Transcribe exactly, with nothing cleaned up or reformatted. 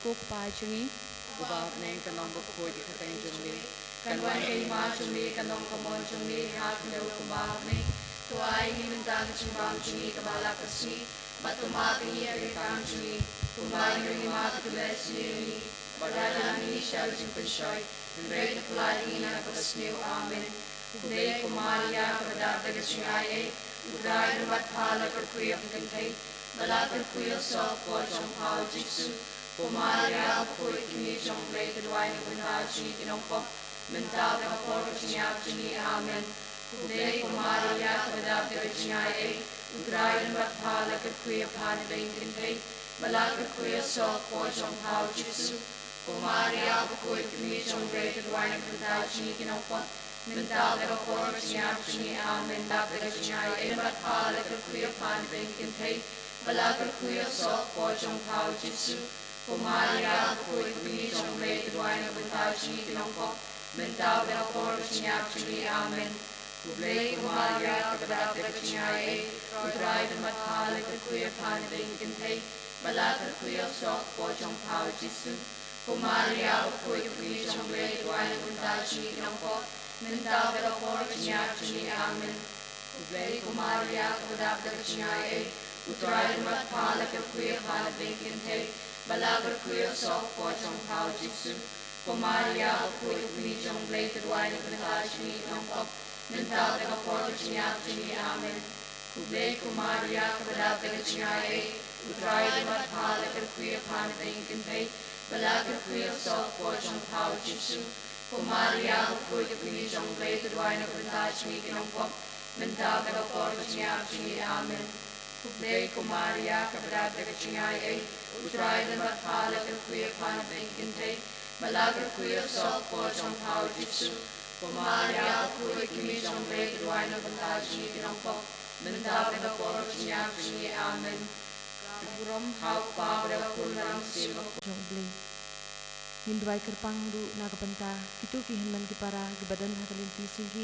Ko Kpa jong ngi, uba ha bneng, kan long bakhuid ïa ka kyrteng jong me, kan wan ka hima jong me, kan long ka mon jong me ha khyndew kumba ha bneng. To ai ïa ngi mynta ka jingbam jong ngi kaba la ka sngi, bad to map ïa ngi ki kam jong ngi, kumba ngi ruh ngi map ïa ki ba la sniew ïa ngi, bad da lam ïa ngi sha ka jingpynshoi, hynrei to pynlait ïa ngi na kaba sniew. Amen. Khublei ko Maria, kaba dap da ka jingaiei, U Trai u don bad pha, la kyrkhu ïa pha ha ki kynthei, bad la kyrkhu ïa u soh ka kpoh jong pha u Jisu. Ko Maria bakhuid, ko kmie jong U Blei, to duwai na ka bynta jong ngi ki nongpop, mynta bad ha ka por ka jingïap jong ngi. Amen. Khublei ko Maria, kaba dap da ka jingaiei, U Trai u don bad pha, la kyrkhu ïa pha ha ki kynthei, bad la kyrkhu ïa u soh ka kpoh jong pha u Jisu. Ko Maria bakhuid, ko kmie jong U Blei, to duwai na ka bynta jong ngi ki nongpop, mynta bad ha ka por ka jingïap jong ngi. Amen. Dap da ka jingaiei, bad pha, la kyrkhu ïa pha ha ki kynthei, bad la kyrkhu ïa u soh ka kpoh jong pha u Jisu. Ko Maria bakhuid, ko kmie jong U Blei, to duwai na ka bynta jong ngi ki nongpop, mynta bad ha ka por ka jingïap jong ngi. Amen. Khublei ko Maria, kaba dap da ka jingaiei, U Trai u don bad pha, la kyrkhu ïa pha ha ki kynthei, bad la kyrkhu ïa u soh ka kpoh jong pha u Jisu. Ko Maria bakhuid, ko kmie jong U Blei, to duwai na ka bynta jong ngi ki nongpop, mynta bad ha ka por ka jingïap jong ngi. Amen. Khublei ko Maria, kaba dap da ka jingaiei, U Trai u don bad pha, la kyrkhu ïa pha ha ki kynthei, bad la kyrkhu ïa u soh ka kpoh jong pha u Jisu. Ko Maria bakhuid, ko kmie jong U Blei, to duwai na ka bynta jong ngi ki nongpop, mynta bad ha ka por ka jingïap jong ngi. Amen. Khublei ko Maria, kaba dap da ka jingaiei, U Trai u don bad pha, la kyrkhu ïa pha ha ki kynthei, bad la kyrkhu ïa u soh ka kpoh jong pha u Jisu. Ko Maria bakhuid, ko kmie jong U Blei, to duwai na ka bynta jong ngi ki nongpop, mynta bad ha ka por ka jingïap jong ngi. Amen. Khublei ko Maria, kaba dap da ka jingaiei, U Trai u don bad pha, la kyrkhu ïa pha ha ki kynthei, bad la kyrkhu ïa u soh ka kpoh jong pha u Jisu. Ko Maria bakhuid, ko kmie jong U Blei, to duwai na ka bynta jong ngi ki nongpop, mynta bad ha ka por ka jingïap jong ngi. Amen. Ka burom ha U Kpa bad ha U Khun bad ha U Mynsiem Bakhuid. Jong U Blei. Ngin duwai kyrpang ruh na ka bynta kito ki hynmen ki para kiba don ha ka lynti sngi.